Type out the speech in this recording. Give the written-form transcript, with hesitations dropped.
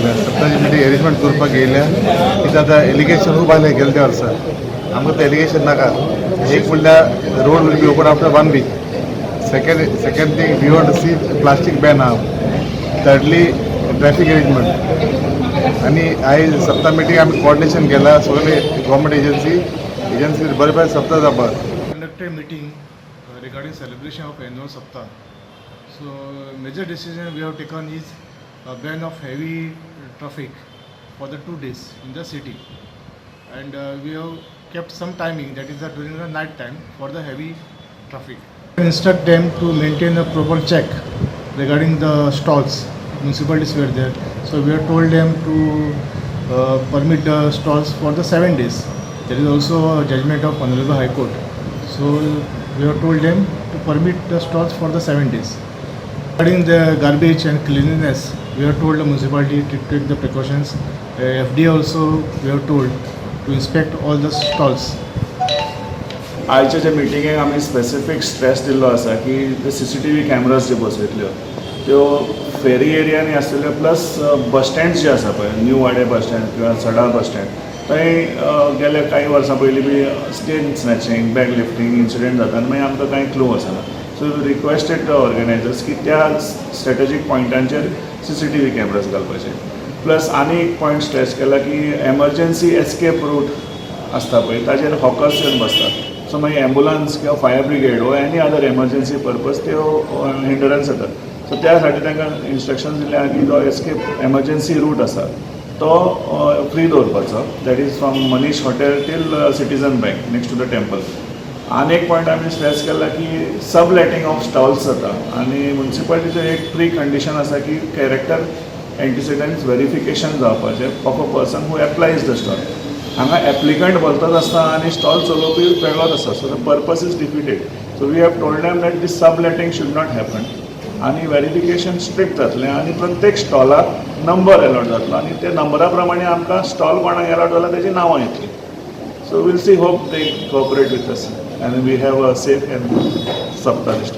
केल्या. सप्ताची meeting arrangement करपाक येयल्या. कित्याक आतां एलिगेशन खूब आयलें गेले त्या वर्सा. आमकां ते एलिगेशन नाका. एक म्हणल्यार road will be open after one week. Second thing, we want to see plastic ban आहा. Thirdly, traffic arrangement. आनी आयज सप्ता मिटींग आमी कोऑर्डिनेशन केला सगळे गव्हर्मेंट एजन्सी बरें बरें सप्ता जावपाक. Conducted meeting regarding celebration of annual Saptah. So major decision we have taken is a ban of heavy traffic for the 2 days in the city, and we have kept some timing, that is during the night time for the heavy traffic. Instruct them to maintain a proper check regarding the stalls. Municipalities were there, so we have told them to permit the stalls for the 7 days. There is also a judgment of Honorable High Court. So we have told them to permit the stalls for the 7 days. Regarding the garbage and cleanliness, we have told the municipality to take the precautions. FDA also we have told to inspect all the stalls. आयच्या जे मिटिंगेक आमी specific stress दिल्लो आसा की ते CCTV कॅमराज जे बसयतल्यो त्यो फेरी एरियांनी आसतल्यो, plus bus stand जे आसा पळय, न्यू वाडे बस स्टँड किंवा सडा बस स्टँड, थंय गेल्या कांय वर्सां पयलीं बी chain snatching, bag lifting incident जाता आनी मागीर आमकां कांय क्लू आसना. सो रिक्वेस्टेड the organisers की त्या स्ट्रेटजीक पॉयंटांचेर सीसीटीव्ही कॅमराज घालपाचे. प्लस आनी एक पॉयंट स्ट्रेस केला की एमर्जन्सी एस्केप रूट आसता पळय, ताजेर हॉकर्स येवन बसतात. सो मागीर एम्बुलन्स किंवा फायर ब्रिगेड वा एनी अदर एमर्जन्सी पर्पज त्यो हिंडरन्स जातात. सो त्या साठी तांकां इन्स्ट्रक्शन दिले आहा की जो एस्केप एमर्जन्सी रूट आसा तो फ्री दवरपाचो, that is from Manish Hotel till Citizen Bank, next to the temple. आनी एक पॉयंट आमी स्ट्रेस केला की सब लेटिंग ऑफ स्टॉल्स जाता आनी मुन्सिपालिटीचो एक प्री कंडिशन आसा की कॅरेक्टर एंटिसिडंट्स वेरिफिकेशन जावपाचें of a person who applies the stall. हांगा एप्लिकंट भलतोच आसता आनी स्टॉल चलोवपी वेगळोच आसता, so the purpose is defeated. So we have told them that this sub letting should not happen आनी वेरिफिकेशन स्ट्रिक्ट जातलें आनी प्रत्येक स्टॉलाक नंबर एलॉट जातलो आनी त्या नंबरा प्रमाणे आमकां स्टॉल कोणाक एलॉट जाला तेजी नांवां येतलीं. So we'll see. Hope they cooperate with us and we have a safe and Saptah this time.